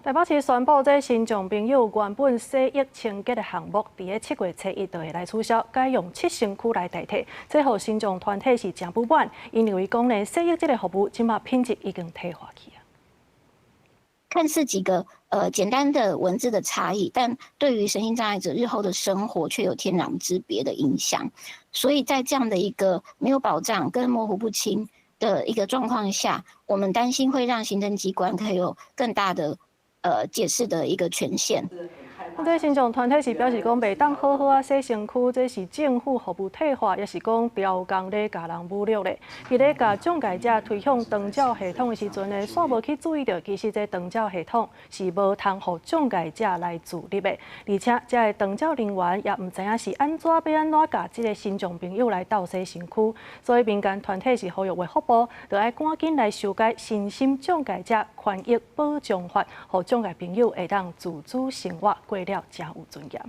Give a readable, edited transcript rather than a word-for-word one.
台北市宣布，這身障朋友原本洗浴清潔的項目，佇咧7月初一就會來取消，改用拭身軀來代替。這予身障團體是誠不滿，𪜶認為講呢，洗浴這个服務這馬品質已經退化去啊。看似幾個簡單的文字的差異，但對於身心障礙者日後的生活卻有天壤之別的影響。所以在這樣的一個沒有保障跟模糊不清的一個狀況下，我們擔心會讓行政機關可以有更大的解釋的一個權限。這身障團體是表示講，袂當好好仔洗身軀，這是政府服務退化，抑是講刁工咧共人侮辱咧。佇咧共障礙者推向長照系統的時陣呢，煞無去注意著，其實這長照系統是無通予障礙者來自入的，而且這个長照人員也毋知影是按怎欲按怎共這个身障朋友來鬥洗身軀，所以民間團體是呼籲衛福部，著愛趕緊來修改身心障礙者權益保障法，予障礙朋友會當自主生活，過了誠有尊嚴。